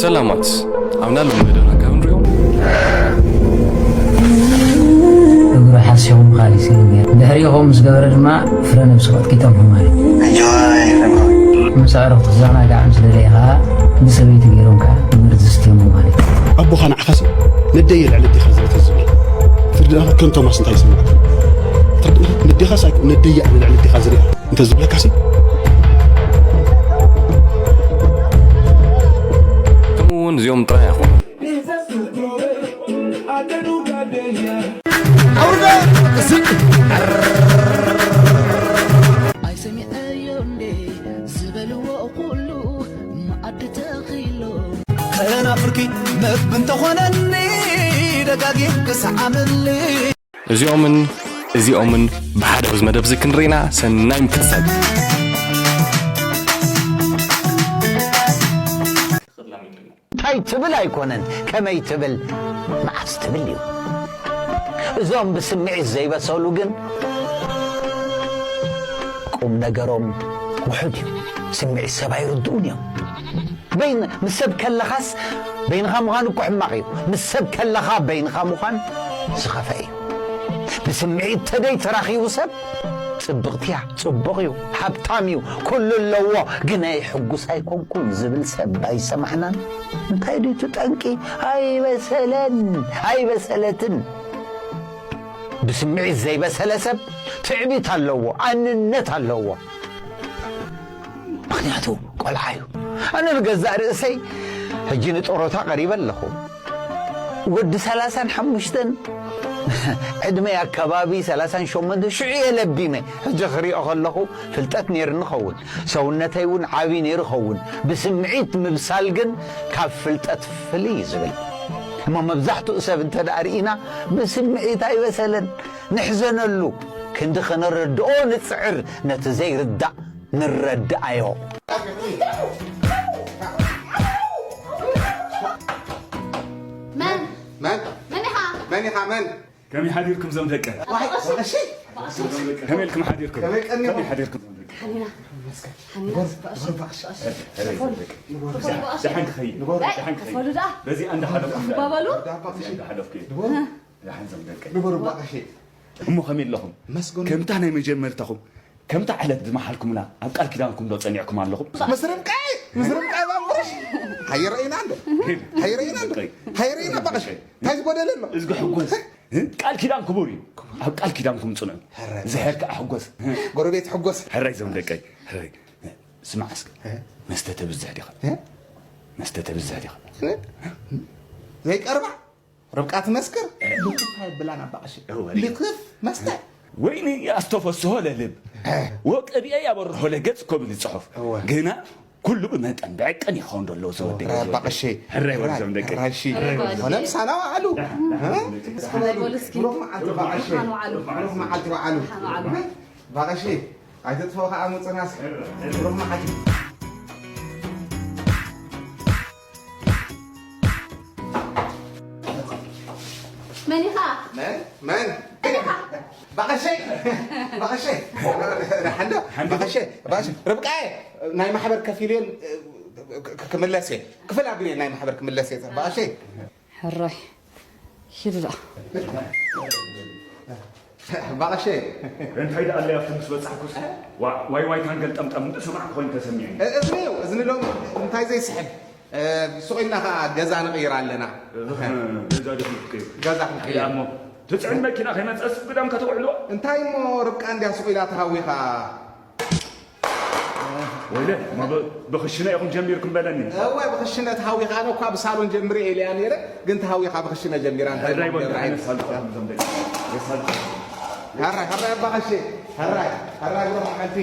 ሰላማት ኣብና ሎም መደና ካብ ንሪኦም እግሩ ሓሲኹም ኻሊሲ ድሕሪኡ ከምኡ ምስ ገበረ ድማ ፍረ ነብሲ ቀጥቂጦም ማለት እዩ። ምስ ኣዕሩኽ ክትዘናጋዕ ምስ ደለየ ከዓ ብሰበይቲ ገይሮም ከዓ መርዚ ስትዮሞ ማለት እዩ። ኣቦኻ ንዓኻሲ ነደየ ልዕሊ ኣዴኻ ዝርኢ ተዝብል ፍርዲ ከንቶማስ እንታይ ይስምዓካ? ፍርዲ ነዴኻስ ኣይኮ ነደየ ኣነ ልዕሊ ኣዴኻ ዝሪኣ እንተ ዝብለካሲ ከምኡ እውን እዚኦም ጥራይ ኣይኾኑን። ኣይሰሚዐዮ እንዴ ዝበልዎ ኩሉ መኣዲ ተኺሎ ከናፍርኪ መግቢ እንተኾነኒ ደጋጊም ክሰዓመኒ እዚኦምን እዚኦምን ብሓደ ኣብዚ መደብ እዚ ክንርኢና ሰናይ ምክትታል። እንታይ ትብል ኣይኮነን ከመይ ትብል መዓስ ትብል እዩ። እዞም ብስምዒት ዘይበሰሉ ግን ቁም ነገሮም ውሑድ እዩ። ስምዒት ሰብ ኣይርድኡን እዮም። በይን ምስ ሰብ ከለኻስ በይንኻ ምዃን እኮ ሕማቕ እዩ። ምስ ሰብ ከለኻ በይንኻ ምዃን ዝኸፍአ እዩ። ብስምዒት ተደይ ተራኺቡ ሰብ ጽብቕቲ እያ፣ ጽቡቕ እዩ፣ ሃብታም እዩ፣ ኩሉ ኣለዎ፣ ግናይ ሕጉስ ኣይኮንኩን ዝብል ሰብ ኣይሰማዕናን። እንታይ ድዩ እቲ ጠንቂ? ኣይበሰለን፣ ኣይበሰለትን። ብስምዒት ዘይበሰለ ሰብ ትዕቢት ኣለዎ፣ ኣንነት ኣለዎ። ምኽንያቱ ቆልዓ እዩ። ኣነ ንገዛእ ርእሰይ ሕጂ ንጦሮታ ቀሪበ ኣለኹ። ወዲ ሰላሳን ሓሙሽተን ዕድመይ ኣከባቢ ሰላሳን ሸሞንተ ሽዑ እየ ለቢመ። ሕጂ ክሪኦ ከለኹ ፍልጠት ነይርኒ ኸውን፣ ሰውነተይ እውን ዓብዪ ነይሩ ኸውን። ብስምዒት ምብሳል ግን ካብ ፍልጠት ፍልይ እዩ ዝብል። እሞ መብዛሕትኡ ሰብ እንተ ደኣ ርኢና ብስምዒት ኣይበሰለን። ንሕዘነሉ፣ ክንዲ ከነረድኦ ንጽዕር፣ ነቲ ዘይርዳእ ንረድኣዮ። መን መን መን ኢኻ? መን ኢኻ መን? ከመይ ሓዲርኩም ዞም ደቀ? ዋይ እሺ ከመይ ኢልኩም ሓዲርኩም? ከመይ ቀኒኹም? ከመይ ሓዲርኩም ዞም ደቀ? ሓኒና ሓኒና ንበሩ ንበሩ ባቕሽ ደሓን ክኸይድ ንበሩ ደሓን ክኸይድ ፈሉ ደኣ በዚ ኣንዳ ሓለፍኩም ባበሉ በዚ ኣንዳ ሓለፍኩ ንበሩ ባቕሽ ደሓን ዞም ደቀ ንበሩ ባቕሽ እሞ ከመይ ኣለኹም? መስገኑ ከምታ ናይ መጀመርታኹም ከምታ ዕለት ዝመሓልኩምላ ኣብ ቃል ኪዳንኩም ዶ ጸኒዕኩም ኣለኹም? ምስ ርብቃይ ምስ ርብቃይ ባቕሽ ሃይረኢና ኣሎ ሃይረኢና ኣሎ ሃይረኢና ባቕሽ እንታይ ዝጎደለ ኣሎ እዝጊ ሕጎስ ቃል ኪዳን ክቡር እዩ። ኣብ ቃል ኪዳንኩም ጽንዑ። ዝሕር ከዓ ሕጎስ። ጎረቤት ሕጎስ ሕራይ ዞም ደቀይ ሕራይ። ስማዕ እስከ መስተ ተብዝሕ ዲኻ? መስተ ተብዝሕ ዲኻ? ዘይቀርባ ርብቃ ትመስክር ልክፍ ኣይብላን ኣባቕሽ ልክፍ መስተ ወይኒ ኣስተፈስሆ ለልብ ወቅብኤ ያበርሆ ለገጽ እኮ ብል ጽሑፍ ግና ኩሉ ብመጠን ብዕቅን ይኸውን ዘሎ ዝወደይ ኣባቕሽ ሕራይ ወርዞም ደቂ ሕራይሺ ሆነ ምሳና ዋዕሉ በሉ እስኪ ብሩኽ መዓልቲ ባቕሽ ሓኑ ዓሉ ብሩኽ መዓልቲ ባዕሉ ሓኑ ዓሉ ባቕሽ ኣይትጥፍኦ ከዓ ምፅናስ ብሩኽ መዓልቲ መን ኢኻ? መን መን ባቐሸይ ባቐሸይ ሓንዶ ባቐሸይ ባቐሸይ ርብቃየ ናይ ማሕበር ከፊል እየ ክምለስ እየ ክፍል ኣብየ ናይ ማሕበር ክምለስ እየ ባቐሸይ ሕራይ ሂድ ደኣ ባቐሸ እንታይ ደኣ ኣለይ ኣብቲ ምስ በጻሕኩስ ዋይ ዋይ ታንገል ጠምጠም እንዶ ሰማዕኩ ኮይኑ ተሰሚዑኒ። እዝኒ እዩ እዝኒ ሎም እንታይ ዘይስሕብ ሱቕ ኢልና ከዓ ገዛ ንቕይር ኣለና ገዛ ደፊትኩ እዩ ገዛ ክንቅይር እሞ ትፅዕን መኪና ከይመፀስ ግዳም ከተውዕልዎ እንታይ እሞ ርብቃ እንድያ ሱቕ ኢላ ተሃዊኻ ወይለ እሞ ብ- ብኽሽነ ኢኹም ጀሚርኩም በለኒ እወ ብኽሽነ ተሃዊኻ ኣነ እኳ ብሳሎን ጀምሪ ኢለያ ነይረ ግን ተሃዊኻ ብኽሽነ ጀሚራ እንታይ ሕራይ በሉ ጀምራ ሕራይ ኣይነት ሳልጣ ዞም ደቂ ሳልጣ ሕራይ ሕራይ ኣባቐሸ ሕራይ ሕራይ ብሮ መዓልቲ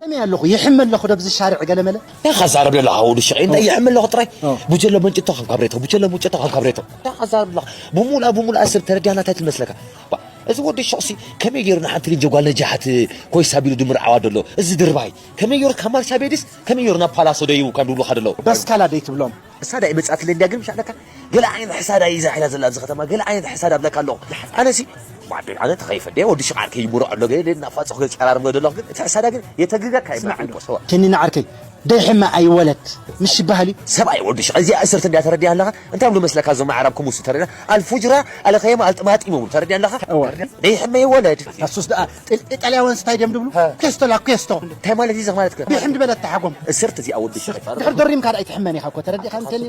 እኔ ኣለኹ ይሕመ ኣለኹ ደብዚ ሻርዕ ገለመለ እንታይ ዛረብ ዘሎ ሓወዱ ሽቕ እንታይ ይሕመ ኣለኹ ጥራይ ኦ። ቡጀሎ መንጭቶ ከም ካብሬቶ ቡጀሎ መንጭቶ ከም ካብሬቶ እንታይ ዛረብ ኣለኹ ብሙላ ብሙላ ሰብ ተረዲያና እንታይ ትመስለካ ባ፣ እዚ ወዲ ሽቕሲ ከመይ ገይሩ ንሓንቲ ልጅ ጓል ነጃሓት ኮይሳ ቢሉ ድምርዓዋ ደሎ እዚ ድርባይ ከመይ ገይሩ ካብ ማርሻ ቤድስ ከመይ ገይሩ ናብ ፓላሶ ደይቡ ካብ ድብሉኻ ደሎ በስካላ ደይ ትብሎም ሕሳዳ ይመጻትለ እንዲያ ግን ምሻለካ ገለ ዓይነት ሕሳዳ ይዛ ሒላ ዘላ ኣብዚ ከተማ ገለ ዓይነት ሕሳዳ ኣብለካ ኣለኹ ኣነሲ ባዕደይ ኣነ ተኸይፈ ደ ወዲ ሽቓር ከይምሮ ኣሎ ገለ እናፋጽኹ ገለ ጨራርም ገለ ኣለኹ ግን እቲ ሕሳዳ ግን የተግገካ ይመጽእ ሰዋ ከኒና ዓርከይ ደይሕመ ኣይወለድ ምሽ ይበሃል እዩ። ሰብኣይ ወዲ ሽቕ እዚኣ እስርት እንዲያ ተረዲያ ኣለኻ እንታይ ብሉ መስለካ እዞም ኣዕራብ ክሙሱ ተረዲያ ኣልፉጅራ ኣለኸየማ ኣልጥማጢም ይብሉ ተረዲያ ኣለኻ እወ። ደይሕመ ይወለድ ኣሱስ ደኣ ጥ- ኢጣልያውያን ስታይ ድዮም ድብሉ? ኬስቶ ላ ኬስቶ። እንታይ ማለት እዩ ማለት ከ ቢሕም ድበለት ተሓጎም። እስርት እዚኣ ወዲ ሽቕ ድሕር ደሪምካ ደኣ ኣይትሕመን ኢኻ እኮ ተረዲኻ እንተኒ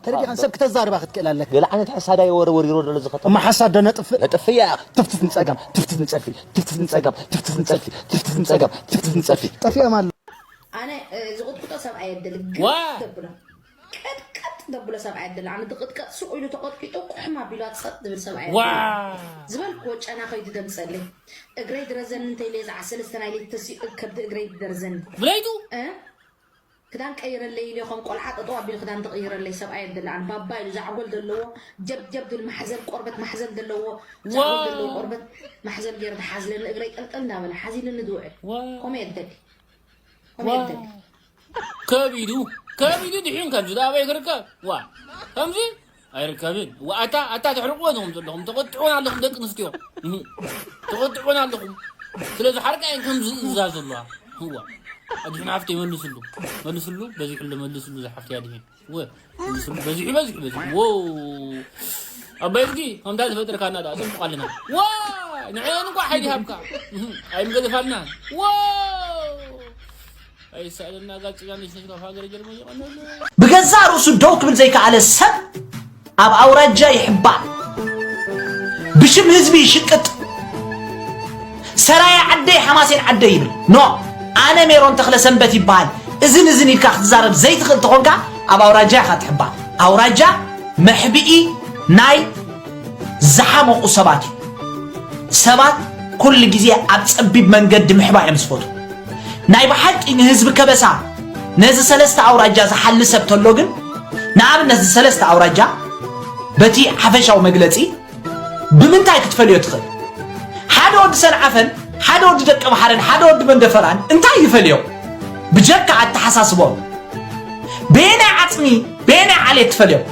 ተረዲኻ ሰብ ክተዛርባ ክትክእል ኣለካ። ገለ ዓይነት ሕሳዳ የወረ ወሪሮ ዘሎ ዝኸተ እማ ሓሳድ ዶ ነጥፍእ? ነጥፍእ እያ። ትፍትፍ ንጸጋም ትፍትፍ ንጸጋም ትፍትፍ ንጸጋም ትፍትፍ ንጸጋም ትፍትፍ ንጸጋም ትፍትፍ ንጸፊ ጠፊኦም ኣሎ። ኣነ ዝቕጥቅጦ ሰብኣይ የድሊ ዋ! ግጥ ተብሎ ቅጥቅጥ ተብሎ ሰብኣይ የድሊ ኣነ ዝቕጥቀጥ ሱቕ ኢሉ ተቐጥቂጡ ቁሕም ኣቢሉ ጸጥ ዝብል ሰብኣይ ዋ! የድሊ ዝበልክዎ ጨና ከይዱ ደምፀለይ እግረይ ድረዘኒ እንተኢለ ዝዓ ሰለስተ ናይ ለይቲ ተሲኡ ከብዲ እግረይ ድደርዘኒ ብለይቱ እ? ክዳን ቀይረለይ ኢለ ከም ቆልዓ ጠጠው ኣቢሉ ክዳን ተቐይረለይ ሰብኣይ የድሊ ኣነ ባባ ኢሉ ዛዕጎል ዘለዎ ጀብ ጀብ ዝብል ማሕዘል ቆርበት ማሕዘል ዘለዎ ዛዕጎል ዘለዎ ቆርበት ማሕዘል ገይሩ ተሓዝለኒ እግረይ ጠልጠል እንዳበለ ሓዚልኒ ዝውዕል ከምኡ የደሊ ከቢዱ ከቢዱ ድሒን ከምዚ ዶ ኣበይ ክርከብ ዋ ከምዚ ኣይርከብን ዋ ኣታ ኣታ ተሕርቅዎ ዲኹም ዘለኹም ተቆጥዑን ኣለኹም ደቂ ኣንስትዮ እህ፣ ተቆጥዑን ኣለኹም ስለዚ ሓርቃ እየን ከምዚ ዝእዛ ዘለዋ ዋ ኣድሒን ሓፍተይ መልስሉ መልስሉ በዚሕሉ መልስሉ ዝሓፍተይ ኣድሒን ወ- መልስሉ በዚሑ በዚሑ በዚሑ ዎ ኣባይ እዝጊ ከምታ ዝፈጠርካና ዳ ጽቡቕ ኣለና ዋ ንዕን እንኳ ሓይሊ ሃብካ እህ፣ ኣይምገዘፋልና ዎ ኣይሳእለና ጋር ጭቃ ነሽ ነሽ ካብ ሃገር ጀርመን ይቐነሉ ብገዛእ ርእሱ ደው ክብል ዘይከኣለ ሰብ ኣብ ኣውራጃ ይሕባእ፣ ብሽም ህዝቢ ይሽቅጥ። ሰራየ ዓደይ ሓማሴን ዓደይ ይብል። ኖ ኣነ ሜሮን ተኽለ ሰንበት ይበሃል። እዝን እዝን ኢልካ ክትዛረብ ዘይትኽእል ተኾንካ ኣብ ኣውራጃ ኢኻ ትሕባእ። ኣውራጃ መሕብኢ ናይ ዝሓመቑ ሰባት እዩ። ሰባት ኩሉ ግዜ ኣብ ጸቢብ መንገዲ ምሕባእ እዮም ዝፈቱ። ናይ ብሓቂ ንህዝቢ ከበሳ ነዚ ሰለስተ ኣውራጃ ዝሓሊ ሰብ ተሎ ግን ንኣብነት እዚ ሰለስተ ኣውራጃ በቲ ሓፈሻዊ መግለጺ ብምንታይ ክትፈልዮ ትኽእል? ሓደ ወዲ ሰንዓፈን ሓደ ወዲ ደቀምሓረን ሓደ ወዲ መንደፈራን እንታይ ይፈልዮም? ብጀካ ኣተሓሳስቦም በየናይ ዓጽሚ በየናይ ዓሌት ትፈልዮም?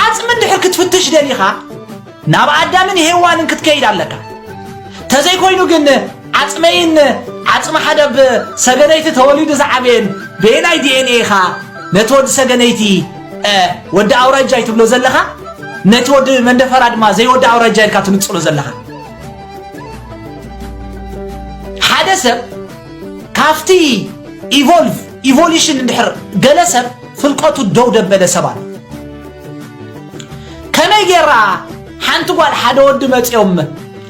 ዓጽሚ እንድሕር ክትፍትሽ ደሊኻ ናብ ኣዳምን ሄዋንን ክትከይድ ኣለካ። ተዘይኮይኑ ግን ዓጽመይን ዓጽሚ ሓደ ብ ሰገነይቲ ተወሊዱ ዝዓበየን በየናይ ዲኤንኤ ኢኻ ነቲ ወዲ ሰገነይቲ እ፣ ወዲ ኣውራጃይ ትብሎ ዘለኻ ነቲ ወዲ መንደፈራ ድማ ዘይወዲ ኣውራጃይ ኢልካ ትንጽሎ ዘለኻ። ሓደ ሰብ ካብቲ ኢቮልቭ ኢቮሉሽን እንድሕር ገለ ሰብ ፍልቀቱ ደው ደበለ ሰብ ኣሎ። ከመይ ጌራ ሓንቲ ጓል ሓደ ወዲ መጺኦም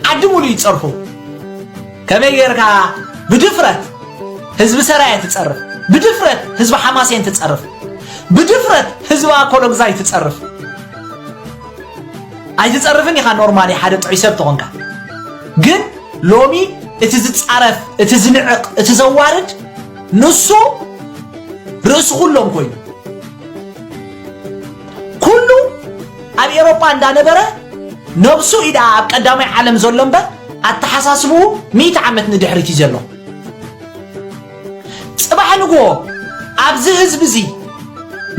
ዓዲ ሙሉ ይጸርፉ? ከመይ ጌርካ ብድፍረት ህዝቢ ሰራየ ትጸርፍ? ብድፍረት ህዝቢ ሓማሴን ትጸርፍ? ብድፍረት ህዝቢ ኣኮሎግዛይ ትጸርፍ? ኣይትጸርፍን ኢኻ ኖርማሊ ሓደ ጥዑይ ሰብ ተኾንካ። ግን ሎሚ እቲ ዝጻረፍ፣ እቲ ዝንዕቕ፣ እቲ ዘዋርድ ንሱ ርእሲ ኩሎም ኮይኑ ኩሉ ኣብ ኤሮጳ እንዳነበረ ነብሱ ኢዳ ኣብ ቀዳማይ ዓለም ዘሎ እምበር ኣተሓሳስብኡ ሚእቲ ዓመት ንድሕሪት እዩ ዘሎ። ጽባሕ ንግሆ ኣብዚ ህዝቢ እዚ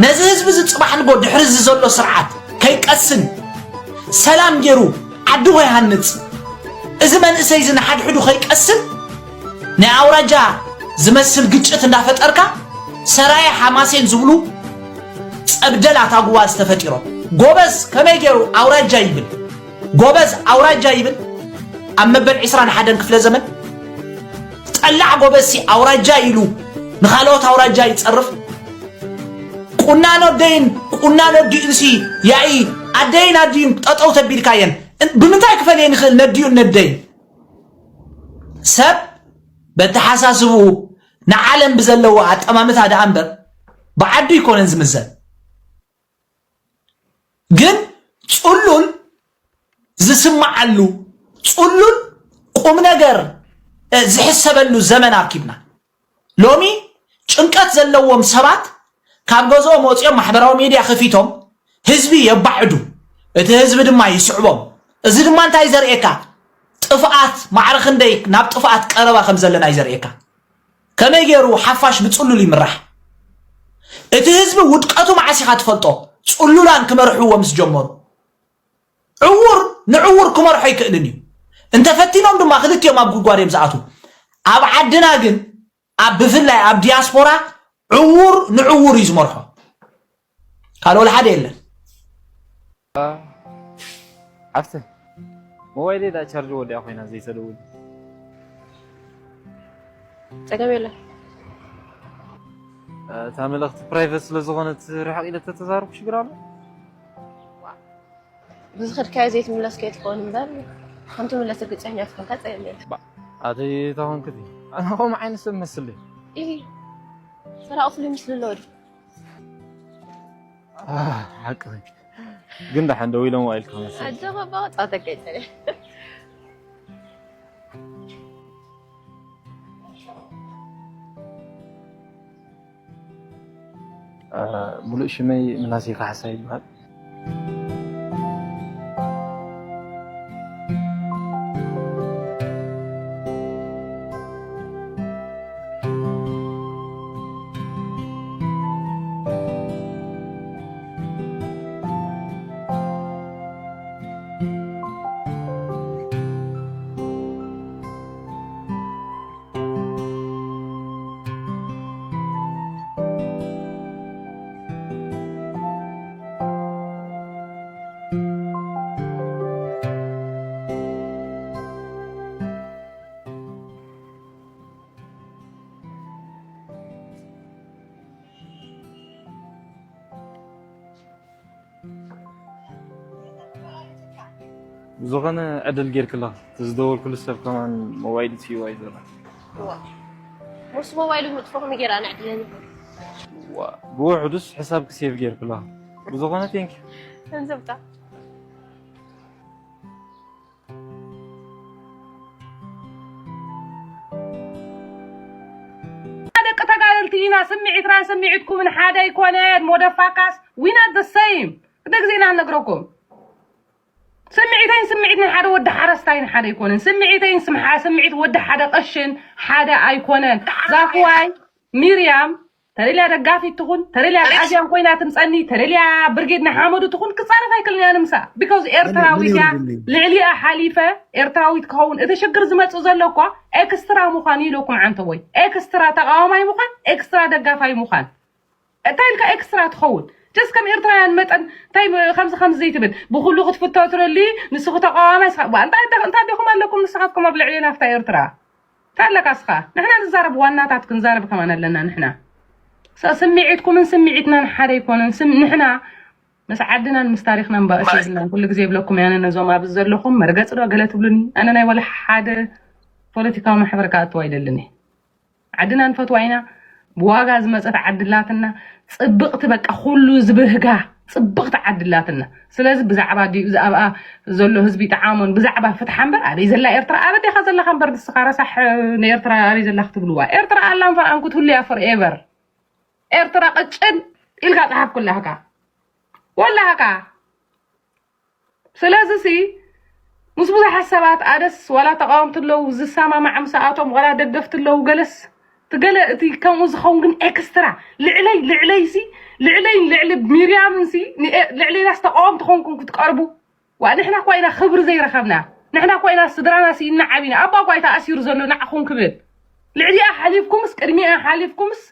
ነዚ ህዝቢ እዚ ጽባሕ ንግሆ ድሕሪ እዚ ዘሎ ስርዓት ከይቀስን ሰላም ገይሩ ዓዲ ከይሃንጽ እዚ መንእሰይ እዚ ንሓድሕዱ ከይቀስን ናይ ኣውራጃ ዝመስል ግጭት እንዳፈጠርካ ሰራየ ሓማሴን ዝብሉ ጸብደላት ኣጉባዝ ተፈጢሮም። ጎበዝ ከመይ ገይሩ ኣውራጃ ይብል? ጎበዝ ኣውራጃ ይብል? ኣብ መበል ዕስራን ሓደን ክፍለ ዘመን ጠላዕ ጎበዝሲ ኣውራጃ ኢሉ ንኻልኦት ኣውራጃ ይጸርፍ? ቁናኖ ኣደይን ቁናኖ ኣዲኡንሲ ያኢ ኣደይን ኣዲኡን ጠጠው ተቢልካየን እ- ብምንታይ ክፈልየን ይኽእል ነዲኡን ነደይን? ሰብ በተሓሳስብኡ ንዓለም ብዘለዎ ኣጠማምታ ደኣ እምበር ብዓዱ ኣይኮነን ዝምዘን። ግን ጽሉል ዝስምዓሉ ጽሉል ቁም ነገር እ፣ ዝሕሰበሉ ዘመን ኣርኪብና። ሎሚ ጭንቀት ዘለዎም ሰባት ካብ ገዝኦም ወጺኦም ማሕበራዊ ሜድያ ከፊቶም ህዝቢ የባዕዱ፣ እቲ ህዝቢ ድማ ይስዕቦም። እዚ ድማ እንታይ ዘርእየካ? ጥፍኣት ማዕረ ክንደይ ናብ ጥፍኣት ቀረባ ከም ዘለና እዩ ዘርእየካ። ከመይ ገይሩ ሓፋሽ ብጽሉል ይምራሕ? እቲ ህዝቢ ውድቀቱ መዓስ ኢኻ ትፈልጦ? ጽሉላን ክመርሕዎ ምስ ጀመሩ። ዕዉር ንዕዉር ክመርሖ ኣይክእልን እዩ። እንተፈቲኖም ድማ ክልቲኦም ኣብ ጉድጓድ እዮም ዝኣትዉ። ኣብ ዓድና ግን ኣብ ብፍላይ ኣብ ዲያስፖራ ዕውር ንዕውር እዩ ዝመርሖ። ካልእ ወላ ሓደ የለን። ዓፍተ ሞባይለይ ዳ ቻርጅ ወዲኣ ኮይና ዘይተደውል። ጸገም የለን። እታ መልእኽቲ ፕራይቨት ስለ ዝኾነት ርሕቕ ኢለ ተተዛረብኩ ሽግር ኣሎ? ብዝኸድካዮ ዘይትምለስ ከይትኸውን እምበር ከም ትምለስ ርግጸኛ ትኾንካ ጸገም የለን። ኣተይ ተኾንክቲ ኣነ ከምኡ ዓይነት ሰብ መስል ኢሂ ሰራቒ ፍሉይ ምስሉ ኣለዎ ድዩ? ሓቂ ግን ደሓን ደው ኢሎም ዋኢልካ መስል ኣጆኻ እባ ጸወታ ከይጸንሕ። ሙሉእ ሽመይ ምናሴ ካሕሳ ይበሃል። ዝኾነ ዕድል ጌርክላ እቲ ዝደወልኩሉ ሰብ ከማን ሞባይል ትዩ ኣይ ዘሎ ዋ ሞስ ሞባይሉ ምጥፎ ከመይ ጌራ ንዕድለኒ ብውሕዱስ ሕሳብ ክሴቭ ጌርክላ ብዝኾነ ቴንክ ገንዘብታ ደቂ ተጋደልቲ ኢና። ስምዒትናን ስምዒትኩምን ሓደ ኣይኮነን። ሞደፋካስ we not the same። ክልተ ግዜ ኢና ንነግረኩም። ስምዒተይን ስምዒት ናይ ሓደ ወዲ ሓረስታይን ሓደ ኣይኮነን። ስምዒተይን ስምዓ ስምዒት ወዲ ሓደ ቀሽን ሓደ ኣይኮነን። ዛፍዋይ ሚርያም ተደልያ ደጋፊት ትኹን ተደልያ ኣግኣዝያን ኮይና ትምፀኒ ተደልያ ብርጌድ ንሓመዱ ትኹን ክፃረፍ ኣይክልን እያ ንምሳ because ኤርትራዊት እያ ልዕሊኣ ሓሊፈ ኤርትራዊት ክኸውን እቲ ሽግር ዝመፅእ ዘሎ እኳ ኤክስትራ ምዃን ኢለኩም ዓንተቦይ ኤክስትራ ተቃዋማይ ምዃን ኤክስትራ ደጋፋይ ምዃን እንታይ ኢልካ ኤክስትራ ትኸውን just ከም ኤርትራውያን መጠን እንታይ ከምዚ ከምዚ ዘይትብል ብኩሉ ክትፍቶ ትደሊ ንስኺ ተቃዋማይ እንታይ ዲኹም ኣለኩም ንስኻትኩም ኣብ ልዕሌና ኣብታ ኤርትራ እንታይ ኣለካ እስኻ ንሕና ንዛረብ ዋናታት ክንዛረብ ከማን ኣለና ንሕና ስምዒትኩምን ስምዒትናን ሓደ ኣይኮነን ንሕና ምስ ዓድናን ምስ ታሪኽናን ባእሲ የብልናን ኩሉ ግዜ ይብለኩም ያነ ነዞም ኣብዚ ዘለኹም መርገፂ ዶ ገለ ትብሉኒ ኣነ ናይ ወላ ሓደ ፖለቲካዊ ማሕበር ክኣትው ኣይደልን እየ ዓድና ንፈትዋ ኢና ብዋጋ ዝመፀት ዓዲ ኣላትና ፅብቕቲ በቃ ኩሉ ዝብህጋ ፅብቕቲ ዓዲ ኣላትና ስለዚ ብዛዕባ ዲኡ ዝኣብኣ ዘሎ ህዝቢ ይጥዓሞን ብዛዕባ ፍትሓ እምበር ኣበይ ዘላ ኤርትራ ኣበዴኻ ዘለኻ እምበር ንስኻ ረሳሕ ንኤርትራ ኣበይ ዘላ ክትብልዋ ኤርትራ ኣላን ፈርኣን ክትህሉ እያ ፎርኤቨር ኤርትራ ቅጭን ኢልካ ፀሓፍ ኩላህካ ወላህካ ስለዚ ሲ ምስ ብዙሓት ሰባት ኣደስ ዋላ ተቃወምቲ ኣለዉ ዝሰማማዕ ምስኣቶም ዋላ ደገፍቲ ኣለዉ ገለስ ትገለ እቲ ከምኡ ዝኸውን ግን ኤክስትራ ልዕለይ ልዕለይ ሲ ልዕለይን ልዕሊ ሚርያምን ሲ ልዕሌናስ ተቃወምቲ ኮንኩም ክትቀርቡ ዋ ንሕና እኳ ኢና ክብሪ ዘይረኸብና ንሕና እኳ ኢና ስድራና ስኢና ዓቢና ኣባ እኳ እዩ ተኣሲሩ ዘሎ ንዓኹም ክብል ልዕሊኣ ሓሊፍኩምስ ቅድሚኣ ሓሊፍኩምስ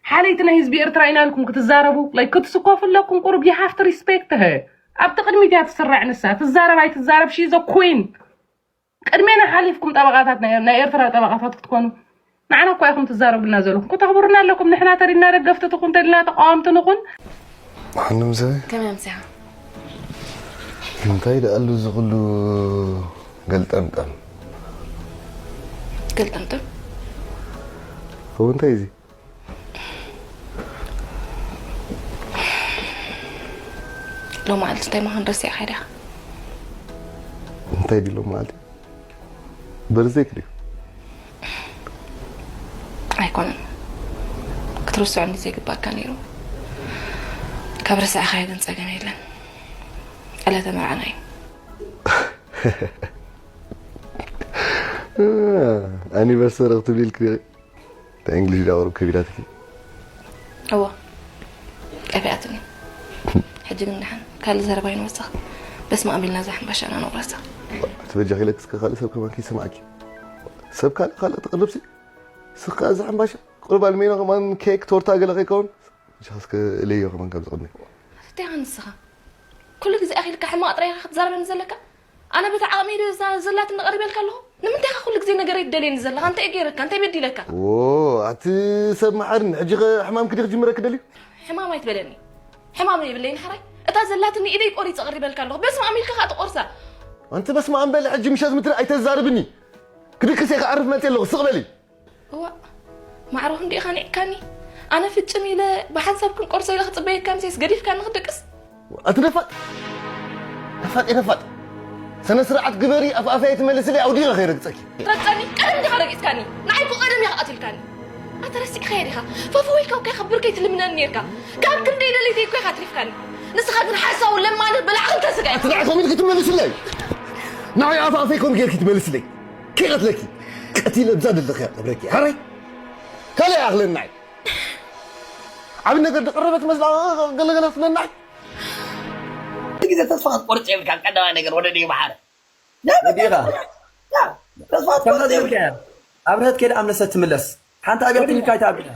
ሓለይቲ ናይ ህዝቢ ኤርትራ ኢና ኢልኩም ክትዛረቡ like ክትስኮፉ ኣለኩም ቁሩብ you have to respect her ኣብቲ ቅድሚት እያ ትስራዕ ንሳ ትዛረብ ኣይትዛረብ she is a queen ቅድሜና ሓሊፍኩም ጠበቃታት ናይ ናይ ኤርትራ ጠበቃታት ክትኮኑ ንዓና እኳ ኢኹም ትዛረቡልና ዘለኹም ከተኽብሩና ኣለኩም ንሕና ተሪና ደገፍቲ ትኹን ተሪና ተቃወምቲ ንኹን መሓንምሰ ከመይ ኣምሲኻ እንታይ ደኣሉ እዚ ኩሉ ገልጠምጠም ገልጠምጠም እው እንታይ እዚ ሎማዓልቲ እንታይ ምዃን ረሲዕኻ ዲኻ እንታይ ድዩ ሎማዓልቲ በርዝደይክ ድዩ ኣይኮነን ክትርስዖ እንዲ ዘይግባእካ ነይሩ ካብ ረሳዕኻዮ ግን ፀገም የለን ዕለተ መርዓና እዩ ኣኒቨርሰሪ ክትብል ኢልክ እንታይ እንግሊሽ ዳወሩ ከቢዳትኪ እዎ ጠፊኣትኒ ሕጂ ግን ደሓን ካልእ ዘረባ ይንወስኽ በስመ ኣብ ኢልና እዛ ሕምባሻ ኢና ነቑረሳ ትበጃኺ ኢለክ እስከ ካልእ ሰብ ከማን ከይሰማዕኪ ሰብ ካልእ ካልእ ትቕርብሲ ስኻ እዛ ሕምባሻ ቁርብ ኣልሜኖ ከማን ኬክ፣ ቶርታ ገለ ከይከውን? ንስኻ እስከ እለዮ ከማን ካብዚ ቅድሚ። እንታይ ኢኻ ንስኻ? ኩሉ ግዜ ኣኺልካ ሕማቕ ጥራይ ኢኻ ክትዛረበኒ ዘለካ? ኣነ በቲ ዓቕመይ ዶ እዛ ዘላትኒ ቀሪበልካ ኣለኹ? ንምንታይ ኢኻ ኩሉ ግዜ ነገረይ ትደልየኒ ዘለኻ? እንታይ እየ ገይረካ? እንታይ በዲለካ? ዎ፣ ኣቲ ሰብ መሓርን፣ ሕጂ ኸ ሕማም ክዲ ክጅምረክ ደልዩ? ሕማም ኣይትበለኒ። ሕማም የብለይን ሓራይ። እታ ዘላትኒ ኢደይ ቆሪጸ ቀሪበልካ ኣለኹ። በስመ ኣም ኢልካ ኸኣ ትቆርሳ። ኣንቲ በስመ ኣም በሊ፣ ሕጂ ምሸት ምትሪ ኣይተዛርብኒ። ክድቅስ እየ ክዓርፍ መጽእ ኣለኹ፣ ስቕ በሊ። እዋእ፣ ማዕሮ ክንዲኢኻ ኒዕካኒ። ኣነ ፍጭም ኢለ ብሓንሳብ ክንቆርሶ ኢለ ክጽበየካ፣ ምሴስ ገዲፍካኒ ክድቅስ። ኣቲ ደፋጥ፣ ደፋጥ፣ ደፋጥ። ስነ ስርዓት ግበሪ፣ ኣፍ ኣፈይ ትመልስለይ፣ ኣውዲቐ ከይረግጸኪ። ትረግጸኒ? ቀደም ዲኻ ረጊጽካኒ? ንዓይ እኮ ቀደም ኢኻ ቀቲልካኒ። ኣታ ረሲዕካዮ ዲኻ? ፈፈው ኢልካ እኮ ኢኻ ብርከይ ትልምነኒ ኔርካ። ካብ ክንደይ ደለይተይ እኮ ኢኻ ኣትሪፍካኒ። ንስኻ ግን ሓሳዊ ለማኒ በላዕ ክልተ ስጋ ኢኻ። ኣቲ ንዓይ ከምኡ ኢልኪ ትመልስለይ? ንዓይ ኣፍ ኣፈይ ከምኡ ጌርኪ ትመልስለይ? ከይቐትለኪ ቀቲለ ብዛ ደለኺ እያ ቀብረኪ። ሓራይ ካልእ ይኣኽለኒ ንዓይ። ዓቢ ነገር ዝቐረበ ትመስላ ገለገለ ትብለኒ ንዓይ። ግዜ ተስፋ ክትቆርጽ የብልካን። ቀዳማይ ነገር ወደ ዲዩ መሓረ ወዲኻ ተስፋ ከምዛ ክትቆርጽ የብልካን። ዘይብልካ ኣብርሀት ከይዳ ኣምለሰት ትምለስ። ሓንቲ ኣብያ ክትልካ ኣይትኣብያ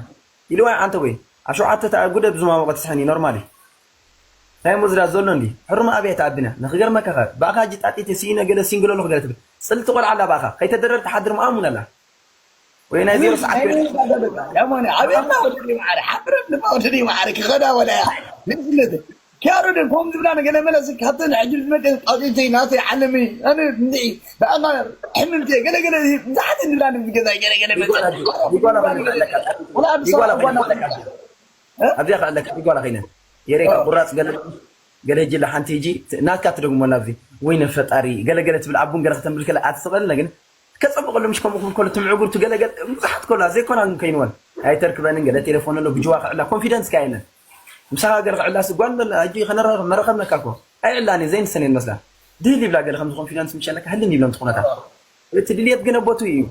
ኢልዋ ኣንተ ወይ ኣብ ሸውዓተ ተኣ ጉደ ብዙ ማሞቐ ትስሕኒ ኖርማል እዩ። ናይ ሙዝራ ዘሎ እንዲ ሕሩም ኣብያ ኣይትኣብና ንክገርመካ ኸ ብኣኻ ሕጂ ጣጢት ስኢነ ገለ ሲንግሎ ኣለኹ ገለ ትብል ጽልቲ ቆልዓ ኣላ ብኣኻ ከይተደረር ትሓድር ምኣሙን ኣላ ወይ ናይ ዜሮ ሰዓት ገለ ያማኒ ኣቤና ወደዲ ማዕረ ሓብረ ድማ ወደዲ ማዕረ ክኸዳ ወላያ ንስነት ኪያሮ ደን ኮም ዝብላ ነገለ መለስ ካብተን ሕጂ ዝመደ ጣውጢተይ ናተይ ዓለመይ ኣነ እንዲ ብኣማ ሕምምተ ገለ ገለ ብዙሓት እንብላ ንብገዛ ገለ ገለ መጸ ዲጓላ ኮይነ ኣለካ ወላ ኣብ ዲጓላ ሰዓት ኮይነ ጓና ኣለካ ኣብዚኣ ከ ኣለካ ዲጓላ ኮይነ የሬካ ቁራጽ ገለ ገለ ጅላ ሓንቲ ሂጂ ናትካ ትደግሞ ናብዚ ወይነ ፈጣሪ ገለገለ ትብል ኣቡን ገለ ከተንብል ከለ ኣትስቐልና ግን ከጸብቐሉ ምሽ ከምኡ ክብል ከሎ ትምዕጉር ትገለገል ብዙሓት ከሎ ዘይኮና ግን ከይንወን ኣይተርክበንን ገለ ቴሌፎን ኣሎ ብጅዋ ክዕላ ኮንፊደንስ ካየለን ምሳኻ ገለ ክዕላ ስጓን በላ ሕጂ ከነራኸብ መረኸብነካ እኮ ኣይዕላን ዘይንሰን የን መስላ ድህል ይብላ ገለ ከምዚ ኮንፊደንስ ምሸለካ ህልን ይብሎም ትኹነታት እቲ ድልየት ግን ኣቦቱ እዩ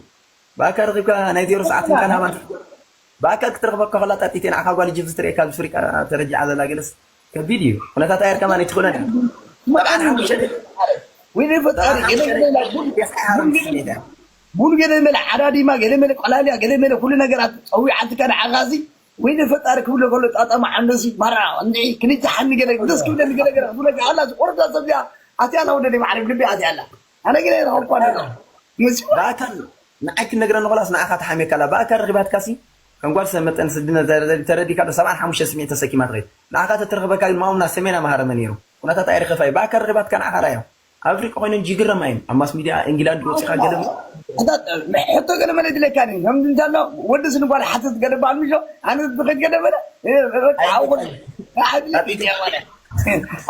ብኣካ ረኺብካ ናይ ዜሮ ሰዓት እንካን ሃባን ብኣካ ክትረኽበካ ከላ ጣጢቴ ንዓኻ ጓል ጅብዚ ትርእየካ ብፍሪቃ ተረጂዓ ዘላ ገለስ ከቢድ እዩ ኩነታት ኣየር ከማን ኣይትኽእሎን እያ ወይኔ ፈጣሪ ገለ ገለ ቡን ገለ መለ ዓዳዲማ ገለ መለ ቆላሊያ ገለ መለ ኩሉ ነገራት ጸዊዓትካ ንዓኻሲ ወይኔ ፈጣሪ ክብሎ ከሎ ጣጣማ ዓንደሲ ማራ እንዲ ክልተ ሓኒ ገለ ደስ ክብለኒ ገለ ገለ ክብለካ ኣላ ዝቆርዳ ሰብ እዚኣ ኣትያ ኣላ ወደደይ ማዕረግ ልቢ ኣትያ ኣላ ኣነ ገለ ረኸብኳ ኣለና መሲዋ ብኣካል ንዓይ ክትነግረኒ ከላስ ንዓኻ ተሓሚየካ ኣላ ብኣካል ረኺባትካሲ ከም ጓል ሰብ መጠን ስድነ ተረዲካ ዶ ሰብዓን ሓሙሽተ ስሚዒት ተሰኪማ ትኸይድ ንዓኻ ተትረኽበካ ግን ማኡምና ሰሜና መሃረመ ነይሩ ኩነታት ኣይረኸፋ እዩ ብኣካል ረኺባትካ ንዓኻ ራዮ ኣብ ኣፍሪቃ ኮይነን ጅግረማ እየን ኣብ ማስ ሚድያ ኢንግላንድ ወፂኻ ገለ ሕቶ ገለ መለ ይድለካ ኒ ከም እንታሎ ወዲ ስንጓል ሓተት ገለ ባል ምሾ ኣነ ዝኸድ ገለ መለ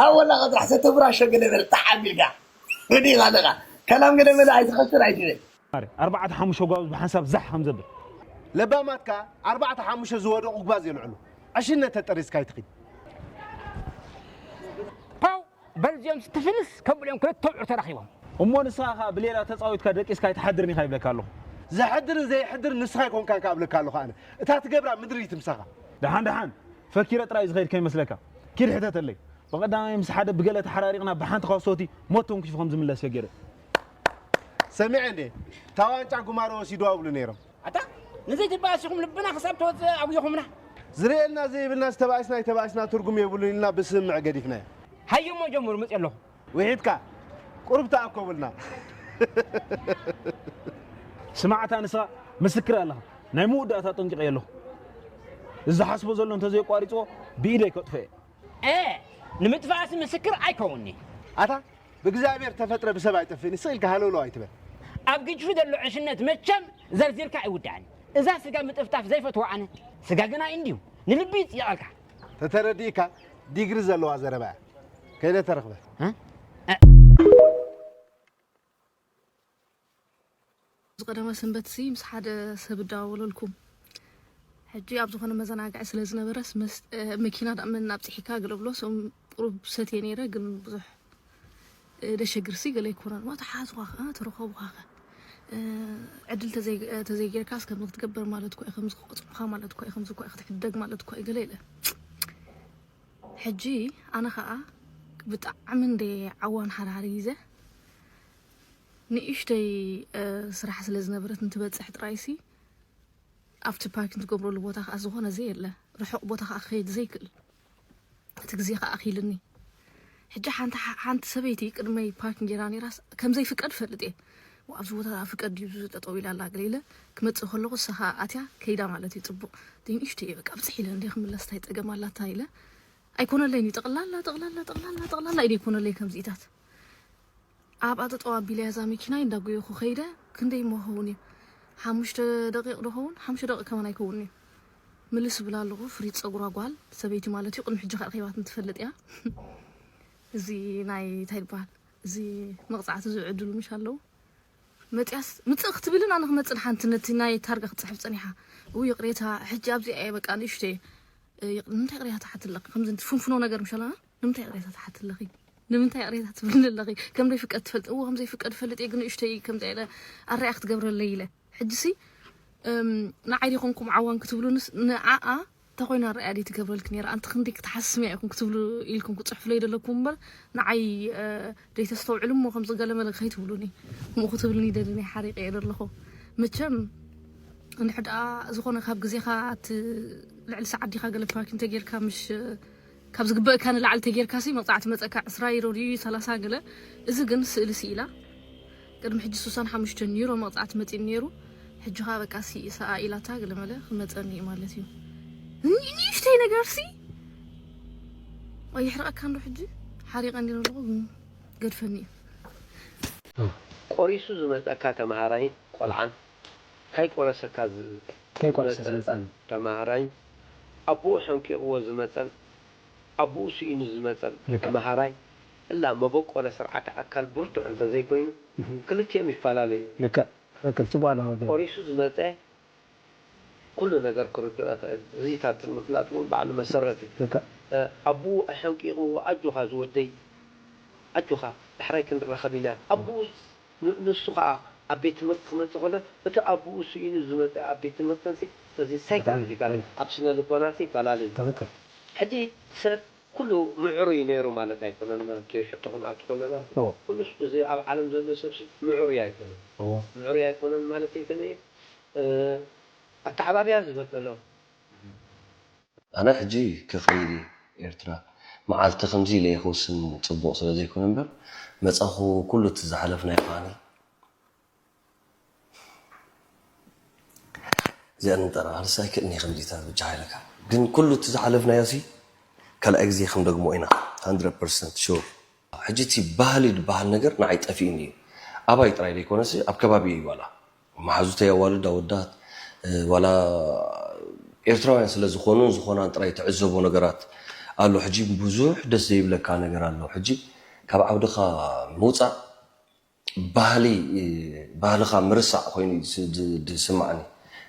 ኣወላ ቀጥራሕ ሰተብራሾ ገለ መለ ተሓቢልካ ወዲ ኣለኻ ከላም ገለ መለ ኣይትኸስር ኣይትብል ኣርባዕተ ሓሙሽተ ጓብዝ ብሓንሳብ ዛሕ ከም ዘብል ለባማትካ ኣርባዕተ ሓሙሽተ ዝወደቑ ጓዝ የልዕሉ ዕሽነት ተጠሪዝካ ኣይትኺድ ፓው በልዚዮምስ ትፍንስ ከብሉ እዮም ክልተ ኣውዑር ተራኺቦም። እሞ ንስኻ ኸኣ ብሌላ ተጻዊትካ ደቂስካ ኣይትሓድርን ኢኻ ይብለካ ኣለኹ። ዘሕድርን ዘይሕድርን ንስኻ ኣይኮንካን ከኣ እብለካ ኣለኹ ኣነ። እታ ትገብራ ምድሪ ትምሳኻ። ደሓን ደሓን ፈኪረ ጥራይ ዝኸይድ ከይመስለካ። ኪድ ሕተተለይ። ብቐዳማይ ምስ ሓደ ብገለ ተሓራሪቕና ብሓንቲ ካሶቲ ሞት ተንኪፉ ከም ዝምለስ እየ ገይረ። ሰሚዐ እንዴ? እታ ዋንጫ ጉማረ ወሲድዋ ይብሉ ነይሮም። ኣታ ንዘይትበኣስ ኢኹም ልብና ክሳብ ተወፅእ ኣጉይኹምና። ዝርእየልና ዘይብልናስ ተባኢስና ኣይተባኢስና ትርጉም የብሉን ኢልና ብስምምዕ ገዲፍናዮ። ሃየሞ ጀምሩ መፅእ ኣለኹ። ውሒድካ ቁሩብ ተኣከቡልና። ስማዕ ኣታ ንስኻ ምስክር ኣለኻ። ናይ መወዳእታ ኣጠንቂቐዮ ኣለኹ። እዚ ዝሓስቦ ዘሎ እንተዘየቋሪፅዎ ብኢደይ ከጥፍኦ እየ። እ ንምጥፋእሲ ምስክር ኣይከውንኒ። ኣታ ብእግዚኣብሔር ተፈጥረ ብሰብ ኣይጠፍእን ስቕ ኢልካ ሃለውለው ኣይትበል። ኣብ ግጅፊ ዘሎ ዕሽነት መቸም ዘርዚርካ ኣይውዳእን። እዛ ስጋ ምጥፍጣፍ ዘይፈትዋ ኣነ። ስጋ ግና እንድዩ ንልቢ ይፅይቐልካ። ተተረዲእካ ዲግሪ ዘለዋ ዘረባ እያ። ከይደ ተረኽበ። ዝቐደመ ሰንበትሲ ምስ ሓደ ሰብ እደዋወለልኩም። ሕጂ ኣብ ዝኾነ መዘናግዒ ስለ ዝነበረስ መኪና ደኣ መን ኣብፂሕካ ገለ ብሎ ቁሩብ ሰትየ ነይረ ግን ብዙሕ ደሸግርሲ ገለ ኣይኮነን እሞ ተሓዝኳ ከኣ ተረኸብኳ ከ ዕድል ተዘይጌርካስ ከምዚ ክትገብር ማለት እኮ እዩ ከምዚ ክቆፅዑኻ ማለት እኮ እዩ ከምዚ እኮ ክትሕደግ ማለት እኮ እዩ ገለ ኢለ ሕጂ ኣነ ከኣ ብጣዕሚ እንደ ዓዋን ሓርሓር ይዘ ንእሽተይ ስራሕ ስለ ዝነበረት ንትበፅሕ ጥራይሲ ኣብቲ ፓርኪንግ ትገብረሉ ቦታ ከዓ ዝኾነ ዘየለ፣ ርሑቕ ቦታ ከዓ ክኸይድ ዘይክእል፣ እቲ ግዜ ከዓ ኣኺልኒ። ሕጂ ሓንቲ ሓንቲ ሰበይቲ ቅድመይ ፓርኪንግ ጌራ ነይራስ ከም ዘይፍቀድ ፈልጥ እየ። "ዋ፣ ኣብዚ ቦታ ፍቀድ ድዩ ጠጠው ኢላ ኣላ?" ገለ ኢለ ክመፅእ ከለኹ ንሳ ከዓ ኣትያ ከይዳ ማለት እዩ። ፅቡቕ፣ ንእሽተይ እየ በቃ ብፅሕ ኢለ እንደ ክምለስ እንታይ ፀገም ኣላታ ኢለ፣ ኣይኮነለይን እዩ። ጠቕላላ ጠቕላላ ጠቕላላ ጠቕላላ ኢደ ኣይኮነለይ ከምዚኢታት ኣብኣ ጠጠው ኣቢለ እዛ መኪናይ እንዳጎየኹ ከይደ። ክንደይ እሞ ክኸውን እዩ? ሓሙሽተ ደቂቕ ዶ ኸውን? ሓሙሽተ ደቂቕ ከማን ኣይከውንን እዩ። ምልስ እብል ኣለኹ። ፍሪት ጸጉራ ጓል ሰበይቲ ማለት እዩ። ቅድሚ ሕጂ ከኣ ረኺባትኒ ትፈልጥ እያ። እዚ ናይ እንታይ ይበሃል? እዚ መቕጻዕቲ ዝውዕድሉ ምሽ ኣለዉ። መጽያስ ምጽእ ክትብልን ኣነ ክመጽእ ንሓንቲ ነቲ ናይ ታርጋ ክትጽሕፍ ጸኒሓ። እው ይቕሬታ፣ ሕጂ ኣብዚኣ እየ በቃ ንእሽተይ። እ፣ ይቕ-፣ ንምንታይ ይቕሬታ ትሓትለኺ? ከምዚ ትፍንፍኖ ነገር ምሽ ኣለና? ንምንታይ ይቕሬታ ትሓትለኺ? ንምንታይ ይቕሬታ ትብልኒ ኣለኺ? ከም ዘይፍቀድ ትፈልጥ? እዎ፣ ከም ዘይፍቀድ ፈልጥ እየ፣ ግን ንእሽተይ ከምዚ ኢለ ኣረኣያ ክትገብረለይ ኢለ። ሕጂሲ፣ እም፣ ንዓይ ዲኹም ከምኡ ዓዋን ክትብሉንስ፣ ንዓኣ እንተኾይና ኣረኣያ ደይ ትገብረልኪ ነይራ? ኣንቲ ክንደይ ክትሓስምያ ኢኹም ክትብሉ ኢልኩም ክትጽሕፉለይ ደለኩም እምበር፣ ንዓይ፣ እ፣ ደይ ተስተውዕሉ እሞ ከምዚ ገለ መለ ከይትብሉኒ። ከምኡ ክትብሉኒ ደሊ ናይ ሓሪቀ እየ ደለኹ። መቸም፣ እንድሕር ደኣ ዝኾነ ካብ ግዜኻ እቲ ልዕሊ ሰዓት ዲኻ ገለ ፓርኪ እንተጌርካ፣ ምሽ ካብ ዝግበእካ ንላዕሊ ተጌርካሲ መቕጻዕቲ መጸካ ዕስራ ዩሮ ድዩ ሰላሳ ገለ። እዚ ግን ስእሊ ስኢላ። ቅድሚ ሕጂ ስሳን ሓሙሽተን ዩሮ መቕጻዕቲ መጺኡ ነይሩ። ሕጂ ኸኣ በቃ ሲ-፣ ሰኣ ኢላታ ገለ መለ ክመጸኒ እዩ ማለት እዩ። ኒ-፣ ንእሽተይ ነገርሲ ኣይሕርቐካን ዶ ሕጂ? ሓሪቐ እንዲነ ኣለኹ፣ ግን ገድፈኒ እዩ። ቆሪሱ ዝመጸካ ተማሃራይ ቆልዓን፣ ካይቆረሰካ ዝ-፣ ከይቆረሰ ዝመጸ ዝመጸን። ተማሃራይ፣ ኣቦኡ ሐንቂቕዎ ዝመጸን፣ ኣቦኡ ስኢኑ ዝመጸን ልክዕ። ተማሃራይ፣ እላ መበቆለ ስርዓተ ኣካል ብርቱዕ እንተዘይኮይኑ፣ እህ። ክልቲኦም ይፈላለዩ። ልክዕ፣ ትክክል፣ ጽቡቕ ኣለኻ ወዲ። ቆሪሱ ዝመጸ ኩሉ ነገር ክርድኦ ይኽእል። እዚታት ንምፍላጥ እውን ባዕሉ መሰረት እዩ። ልክዕ። እ፣ ኣቦኡ ኣሐንቂቕዎ፣ "ኣጆኻ ዝወደይ፣ ኣጆኻ፣ ዳሕራይ ክንራኸብ ኢና." ኣቦኡ ን-፣ ንሱ ኸዓ ኣብ ቤት ትምህርቲ ክመጽእ ከሎ፣ እቲ ኣቦኡ ስኢኑ ዝመጸ ኣብ ቤት ትምህርቲ እዚ እንታይ ብጣዕሚ ይባላል? ኣብ ስነ ልቦና እዚ ይባላል እዩ። ትክክል። ሕጂ ሰብ ኩሉ ምዕሩይ ነይሩ ማለት ኣይኮነን፣ ማለት እዩ። ሕቶኹም ኣብቲ ከለና እዎ። ኩሉ እዚ ኣብ ዓለም ዘሎ ሰብ ሲ ምዕሩይ ኣይኮነን። እዎ። ምዕሩይ ኣይኮነን ማለት ኣይኮነን። እ፣ ኣተዓባብያ ዝበደሎ። ኣነ ሕጂ ክኸይድ እየ ኤርትራ። መዓልቲ ከምዚ ኢለ ክውስን ጽቡቕ ስለ ዘይኮነ እምበር፣ መጻኹ ኩሉ እቲ ዝሓለፍናዮ ከዓኒ እዚኣ ንጠራ፣ ኣነስ ኣይክእልን እየ ከምዚታት ብቻ ሓይለካ። ግን ኩሉ እቲ ዝሓለፍናዮ ሲ ካልኣይ ግዜ ክንደግሞ ኢና፣ ሃንድረድ ፐርሰንት ሹር። ሕጂ እቲ ባህሊ ዝበሃል ነገር ንዓይ ጠፊእኒ እዩ። ኣባይ ጥራይ ዘይኮነሲ ኣብ ከባቢ እዩ ዋላ። መሓዙተይ ኣዋልድ ኣወዳት፣ እ፣ ዋላ ኤርትራውያን ስለ ዝኾኑን ዝኾናን ጥራይ ትዕዘቦ ነገራት ኣሎ። ሕጂ ብዙሕ ደስ ዘይብለካ ነገር ኣሎ። ሕጂ ካብ ዓውድኻ ምውጻእ ባህሊ፣ ባህልኻ ምርሳዕ ኮይኑ እዩ ዝ-፣ ዝ-፣ ዝስማዓኒ።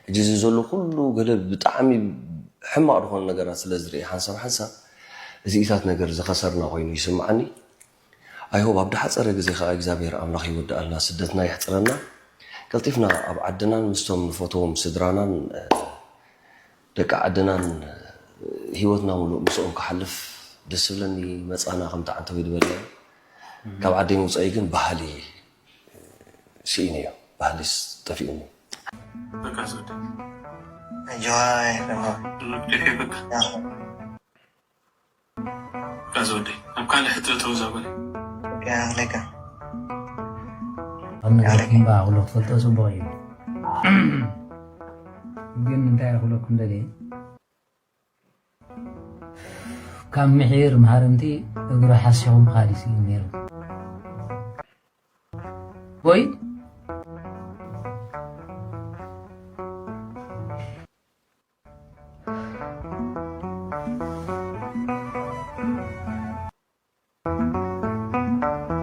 ሕጂ እዚ ዘሎ ኩሉ ገለ ብጣዕሚ ሕማቕ ዝኾኑ ነገራት ስለ ዝርኢ ሓንሳብ ሓንሳብ እዚኢታት ነገር ዝኸሰርና ኮይኑ ይስማዓኒ። I hope ኣብ ዝሓጸረ ግዜ ከኣ እግዚኣብሔር ኣምላኽ ይወድኣልና፣ ስደትና የሕጽረና። ቀልጢፍና ኣብ ዓድናን ምስቶም ንፈትዎም ስድራናን፣ እ፣ ደቂ ዓድናን ህይወትና ሙሉእ ምስኦም ክሓልፍ ደስ ዝብለኒ። መጻና ከምቲ ዓንተወይ ዝበለ ካብ ዓደይ ምውጻኢ ግን ባህሊ ስኢነዮ፣ ባህሊስ ጠፊኡኒ። በቃ ዝወደ ኣጆኻ ይሕረኖ። ልክዕ በቃ። ያ። በቃ ዝወደ። ኣብ ካልእ ሕቶ ተውዛ በለ። ያ፣ ለካ። ኣብ ነገር ያ፣ ለካ። እምባ ኩሉ ክትፈልጦ ጽቡቕ እዩ። ግን እንታይ ክብለኩም ደልየ? ካብ ምሒር መሃርምቲ እግሩ ሓሲኹም ምኻድ እዩ ስኢኑ ነይሩ። ወይ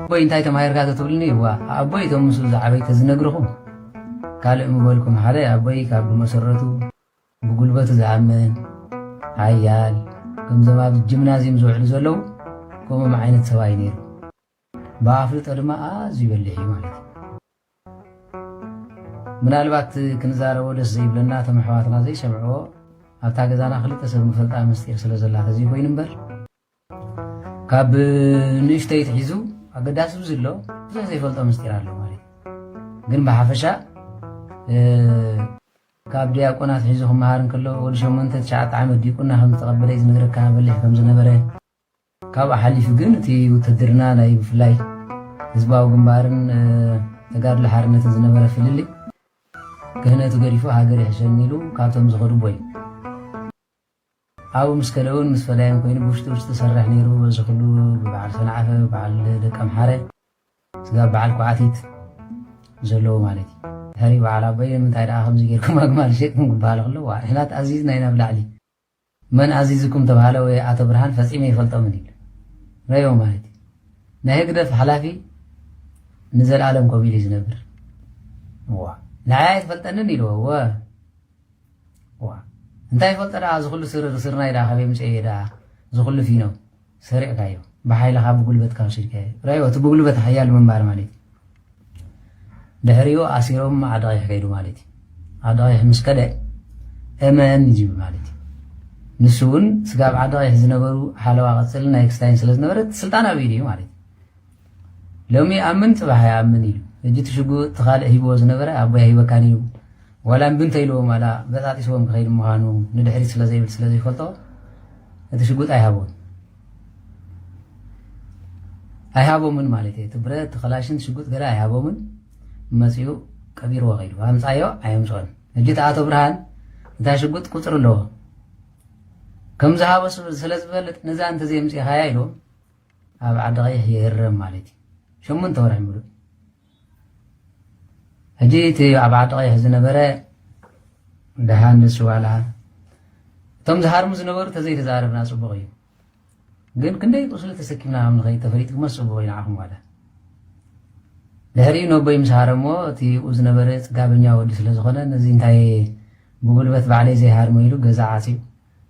ኣቦይ እንታይ ተማሂርካ ተትብልኒ፣ እዋ ኣቦይ እቶም ምስኡ ዝዓበይ ተዝነግርኹም። ካልእ ምበልኩም፣ ሓደ ኣቦይ ካብ ብመሰረቱ ብጉልበቱ ዝኣምን፣ ሓያል፣ ከምዞም ኣብ ጂምናዝየም ዝውዕሉ ዘለዉ፣ ከምኦም ዓይነት ሰብኣይ ነይሩ። ብኣፍልጦ ድማ ኣዝዩ በሊሕ እዩ ማለት እዩ። ምናልባት ክንዛረቦ ደስ ዘይብለና፣ እቶም ኣሕዋትና ዘይሰምዕዎ፣ ኣብታ ገዛና ክልተ ሰብ ንፈልጣ ምስጢር ስለ ዘላ ተዘይኮይኑ እምበር፣ ካብ ንእሽተይ ትሒዙ ኣገዳሲ ብዙ ኣሎ፣ ብዙሕ ዘይፈልጦ ምስጢር ኣሎ ማለት እዩ። ግን ብሓፈሻ፣ እ፣ ካብ ዲያቆናት ሒዙ ክመሃር እንከሎ፣ ወዲ ሸሞንተ ትሽዓተ ዓመት ዲቁና ከም ዝተቐበለ እዩ ዝነግረካ፣ በሊሕ ከም ዝነበረ። ካብኡ ሓሊፉ ግን እቲ ውትድርና ናይ ብፍላይ ህዝባዊ ግንባርን፣ እ፣ ተጋድሎ ሓርነትን ዝነበረ ፍልልይ፣ ክህነቱ ገዲፉ ሃገር ይሕሸኒ ኢሉ ካብቶም ዝኸዱ ኣቦ እዩ። ኣብኡ ምስ ከደ እውን ምስ ፈዳይን ኮይኑ ብውሽጢ ውሽጢ ዝሰርሕ ነይሩ። በዚ ኩሉ ብበዓል ሰንዓፈ፣ ብበዓል ደቀምሓረ፣ ስጋብ በዓል ኳዕቲት ዘለዎ ማለት እዩ። ድሕሪ በዓል ኣቦይ ንምንታይ ደኣ ከምዚ ጌርኩም ኣግማል ሸይጥኩም ክበሃል ከሎ፣ ዋ፣ ንሕና ተኣዚዝና ኢና ብላዕሊ። መን ኣዚዝኩም ተባሃለ ወይ ኣቶ ብርሃን ፈጺመ ይፈልጦምን ኢሉ። ረዮ ማለት እዩ። ናይ ህግደፍ ሓላፊ ንዘለኣለም ከምኡ ኢሉ እዩ ዝነብር። ዋ፣ ንዓይ ኣይትፈልጠንን ኢልዎ። ወ፣ ዋ፣ እንታይ ይፈልጠ ደኣ፣ እዚ ኩሉ ስር-፣ ስርናይ ደኣ ካበይ ምጽኤ ደኣ፣ እዚ ኩሉ ፊኖ ሰሪቕካዮ፣ ብሓይልኻ ብጉልበትካ ወሲድካዮ። ረዮ፣ እቲ ብጉልበት ሓያል ምንባር ማለት እዩ። ድሕሪኡ ኣሲሮም ዓዲ ቀይሕ ከይዱ ማለት እዩ። ዓዲ ቀይሕ ምስ ከደ፣ እመን እዩ ዝብል ማለት እዩ። ንሱ እውን ስጋብ ዓዲ ቀይሕ ዝነበሩ ሓለዋ ቀጽልን ናይ ክስታይን ስለ ዝነበረ፣ እቲ ስልጣን ኣብ ኢዱ እዩ ማለት እዩ። ሎሚ ኣምን ጽባሕ ኣይኣምን ኢሉ። ሕጂ እቲ ሽጉጥ እቲ ካልእ ሂብዎ ዝነበረ፣ ኣቦይ ኣይህበካን እዩ። ዋላ እምቢ እንተኢልዎም፣ ዋላ በጣጢስዎም ክኸይድ ምዃኑ ንድሕሪት ስለ ዘይብል፣ ስለ ዘይፈልጦ፣ እቲ ሽጉጥ ኣይሃቦን። ኣይሃቦምን ማለት እዩ። እቲ ብረት፣ እቲ ከላሽን ሽጉጥ ገለ ኣይሃቦምን። መጺኡ ቀቢርዎ ከይዱ። ኣምጻዮ ኣየምጽኦን። ሕጂ እቲ ኣቶ ብርሃን እታ ሽጉጥ ቁጽሪ ኣለዎ። ከም ዝሃቦ ስብ-፣ ስለ ዝፈልጥ፣ ነዛ እንተዘየምጺኻያ ኢልዎም ኣብ ዓዲ ቀይሕ ይህረም ማለት እዩ። ሸሞንተ ወርሒ ምሉእ። ሕጂ እቲ ኣብ ዓዲ ቀይሕ ዝነበረ ደሃን ንሱ ዋላ እቶም ዝሃርሙ ዝነበሩ ተዘይተዛረብና ጽቡቕ እዩ። ግን ክንደይ ቁስሊ ተሰኪምና ከም ንኸይድ ተፈሊጥኩሞ ጽቡቕ እዩ ንዓኹም ዋላ። ድሕሪኡ ነቦይ ምስ ሃረሞ እቲ ብኡ ዝነበረ ጽጋበኛ ወዲ ስለ ዝኾነ ነዚ እንታይ ብጉልበት ባዕለይ ዘይሃርሞ ኢሉ ገዛ ዓጽዩ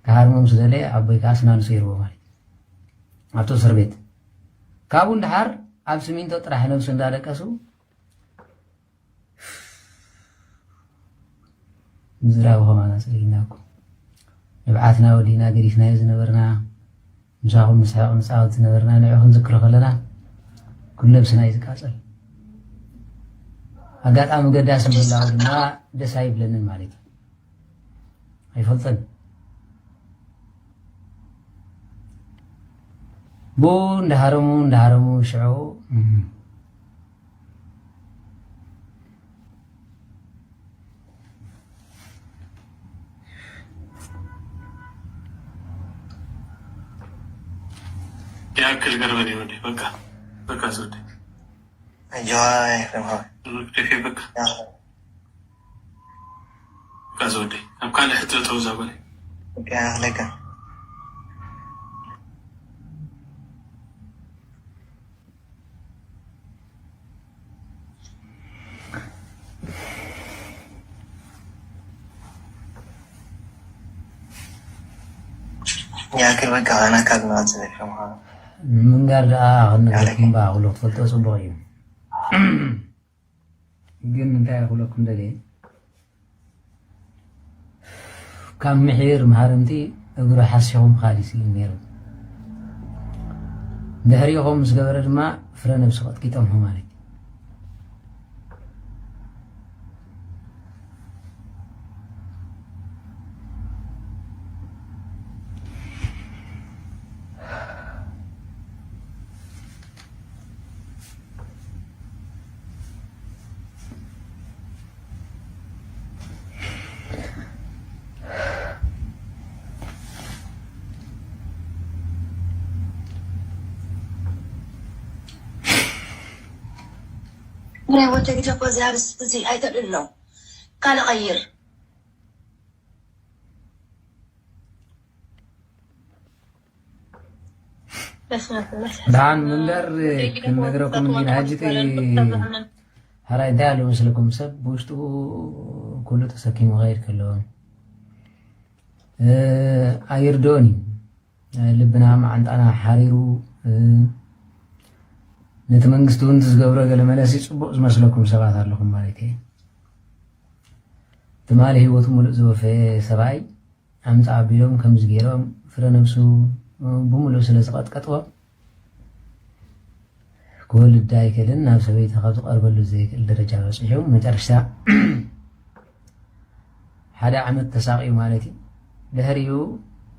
ክሃርሞ ምስ ደለየ ኣቦይ ከኣ ስናኑ ሰይርዎ ማለት እዩ። ኣብቲ እስር ቤት ካብኡ ንደሓር ኣብ ስሚንቶ ጥራሕ ነብሱ እንዳደቀሱ ምዝራብ ከማና ጸሊእናኩም። ንብዓትና ወዲና ገዲፍናዮ ዝነበርና፣ ምሳኹም ንስሕቕ ንጻወት ዝነበርና፣ ንዑ ክንዝክሮ ከለና፣ ኩሉ ነብስና እዩ ዝቃጸል። ኣጋጣሚ ገዳሲ ምህላው ድማ ደስ ኣይብለንን ማለት እዩ። ኣይፈልጥን። ብኡ እንዳሃረሙ፣ እንዳሃረሙ ሽዑ፣ እም፣ ይኣክል ገርበን እዩ ወዲ። በቃ፣ በቃ ዝወዲ። ኣጆኻ ኤፍሬም ሓወይ። ደፊ በቃ። ይኣክል። በቃ ዝወዲ። ኣብ ካልእ ሕቶ ተውዛ በለ። በቃ ይኣክለካ። ይኣክል በቃ፣ ኣና ካብ ንቐጽል ኤፍሬም ሓወይ። ንምንጋር ደኣ ክንነግረኩም እምባ፣ ኩሉ ክትፈልጦ ጽቡቕ እዩ። ግን እንታይ ክብለኩም ደልየ፣ ካብ ምሒር መሃርምቲ እግሩ ሓሲኹም ካሊስ እዩ ነይሩ። ድሕሪኡ ከምኡ ምስ ገበረ ድማ ፍረ ነብሱ ቀጥቂጦም ማለት እዩ። ናይ ወዲ ግደፎ እዚ ኣርእስቲ እዚ ኣይተልዕሎ። ካልእ ቀይር። ደሓን ምንበር ክንነግረኩም ኢና። ሕጂ እቲ ሕራይ እንታይ ኣሎ መስለኩም? ሰብ ብውሽጡ ኩሉ ተሰኪሙ ክኸይድ ከሎ፣ እ፣ ኣይርድኦን እዩ። ልብና መዓንጣና ሓሪሩ፣ እ፣ ነቲ መንግስቲ እውን ዝገብሮ ገለ መለሲ ጽቡቕ ዝመስለኩም ሰባት ኣለኹም ማለት እየ። ትማሊ ህይወቱ ሙሉእ ዝወፈየ ሰብኣይ ኣምጻ ኣቢሎም ከምዚ ገይሮም ፍረ ነብሱ ብሙሉእ ስለ ዝቐጥቀጥዎ ክወልድ ኣይክእልን፣ ናብ ሰበይቲ ካብ ዝቐርበሉ ዘይክእል ደረጃ በጺሑ። መጨረሽታ ሓደ ዓመት ተሳቕዩ ማለት እዩ። ድሕሪኡ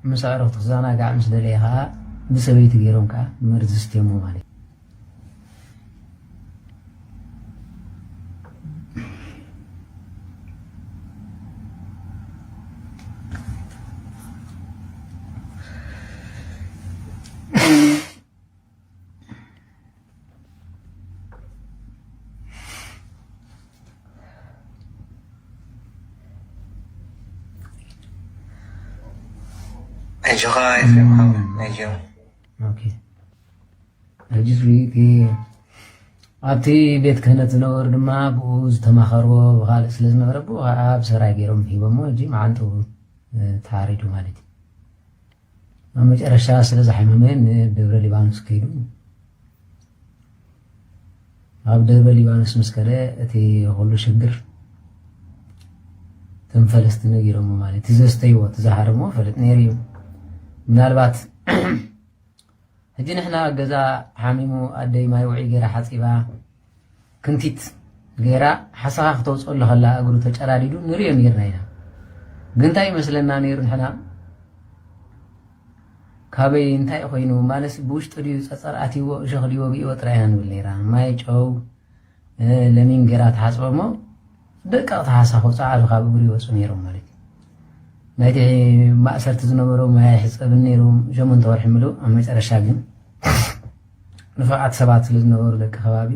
ምስ ኣዕሩኽቱ ክዘናጋዕ ምስ ደለየ ኸዓ ብሰበይቲ ገይሮም ከዓ መርዚ ስትየሞ ማለት እዩ። ኣጆኻ ኤፍሬም ሓወይ፣ ኣጆ። ኦኬ። ሕጂ እቲ ኣብቲ ቤት ክህነት ዝነበሩ ድማ ብኡ ዝተማኸርዎ ብኻልእ ስለ ዝነበረ ብኡ ከዓ ብሰራይ ገይሮም ሂቦሞ። ሕጂ መዓንጥኡ ተሓሪዱ ማለት እዩ። ኣብ መጨረሻ ስለ ዝሓመመ ንደብረ ሊባኖስ ከይዱ። ኣብ ደብረ ሊባኖስ ምስ ከደ እቲ ኩሉ ሽግር እቶም ፈለስቲ ነጊሮሞ ማለት እዩ። እቲ ዘስተይዎ እቲ ዝሃረሞ ፈልጥ ነይሩ እዩ። ምናልባት ሕጂ ንሕና ኣብ ገዛ ሓሚሙ ኣደይ ማይ ውዑይ ገይራ ሓፂባ ክንቲት ገይራ ሓሰኻ ክተውፅኣሉ ከላ እግሩ ተጨራዲዱ ንሪኦ ነይርና ኢና። ግን እንታይ ይመስለና ነይሩ ንሕና ካበይ እንታይ ኮይኑ ማለትስ ብውሽጡ ድዩ ፀፀር ኣትይዎ እሾኽ ድዩ ወጊእዎ ጥራይ ኢና ንብል ነይራ። ማይ ጨው ለሚን ገይራ ትሓፅቦ እሞ ደቀቕቲ ሓሳ ከውፅኣሉ ካብ እግሩ ይወፁ ነይሮም ማለት እዩ። ናይቲ ማእሰርቲ ዝነበሩ ማይ ኣይሕፀብን ነይሩ ሸሞንተ ወርሒ ምሉእ። ኣብ መጨረሻ ግን ንፉዓት ሰባት ስለ ዝነበሩ ደቂ ከባቢ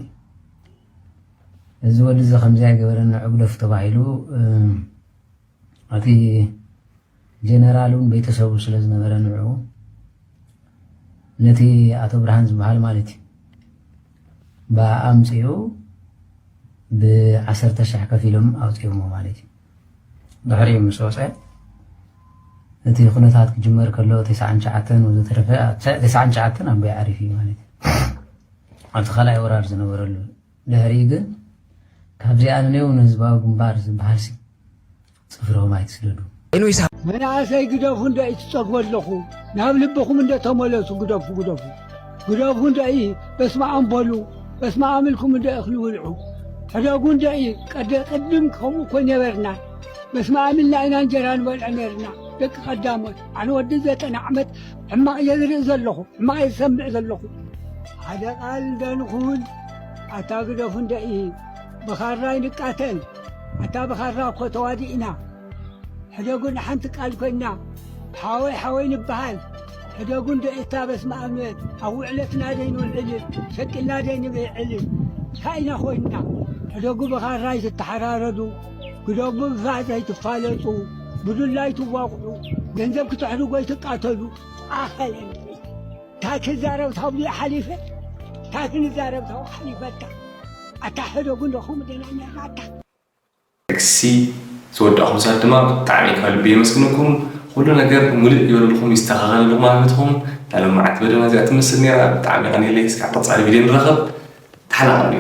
እዚ ወዲ እዚ ከምዚ ኣይገበረን ንዑ ግደፉ ተባሂሉ እቲ ጀነራል እውን ቤተሰቡ ስለ ዝነበረ ንዑ ነቲ ኣቶ ብርሃን ዝበሃል ማለት እዩ ብኣምፅኡ ብዓሰርተ ሸሕ ከፊሎም ኣውፅኦሞ ማለት እዩ። ድሕሪኡ ምስ ወፀ እቲ ኩነታት ክጅመር ከሎ ተስዓን ትሽዓተን ወዘተረፈ ተስዓን ትሽዓተን ኣቦይ ዓሪፍ እዩ ማለት እዩ። ኣብቲ ካልኣይ ወራር ዝነበረሉ ድሕሪኡ ግን ካብዚኣ ንኔው ንህዝባዊ ግንባር ዝበሃል ሲ ፅፍርኹም ኣይትስደዱ። መናእሰይ ግደፉ እንዶ እዩ ትፀግቦ ኣለኹ ናብ ልብኹም እንዶ ተመለሱ ግደፉ ግደፉ ግደፉ እንዶ እዩ በስመኣም በሉ በስመኣም ኢልኩም እንዶ እኽሊ ውልዑ ሕደጉ እንዶ እዩ ቀደ ቅድም ከምኡ እኮ ነበርና በስመኣም ኢልና ኢና እንጀራ ንበልዕ ነርና ደቂ ቀዳሞት ኣነ ወዲ ዘጠና ዓመት ሕማቕ እየ ዝርኢ ዘለኹ ሕማቕ እየ ዝሰምዕ ዘለኹ ሓደ ቃል እንዶ ንኹን ኣታ ግደፉ እንዶ እዩ ብኻራ ይንቃተል ኣታ ብኻራ እኮ ተዋዲእና ሕደጉ ንሓንቲ ቃል ኮይና ሓወይ ሓወይ ንበሃል ሕደጉ እንዶ እታ በስመኣም ኣብ ውዕለትና ዘይንውዕል ሸቂልና ዘይንብዕል ካኢና ኮይንና ሕደጉ ብኻራ ይትተሓራረዱ ግደጉ ብፋዕ ዘይትፋለጡ ብዱላ ይትዋቕዑ ገንዘብ ክትሕድጎ ይትቃተሉ ኣኸለ እንታይ ክዛረብ ታብሉ ሓሊፈ እንታይ ክንዛረብ ታው ሓሊፈካ ኣታ ሕደጉ እንዶ ከምኡ ደና ነርና ኣታ ጥቅሲ ዝወዳእኹም ሰባት ድማ ብጣዕሚ ካብ ልቢ የመስግነኩም። ኩሉ ነገር ሙልእ ይበለልኩም ይስተኻኸለልኩም ኣብ ህይወትኩም። እታ ሎማዓንቲ መደብና እዚኣ ትመስል ነይራ። ብጣዕሚ የቐንየለይ። እስካብ ቀፃሊ ቪድዮ ንራኸብ። ተሓናቐሉ።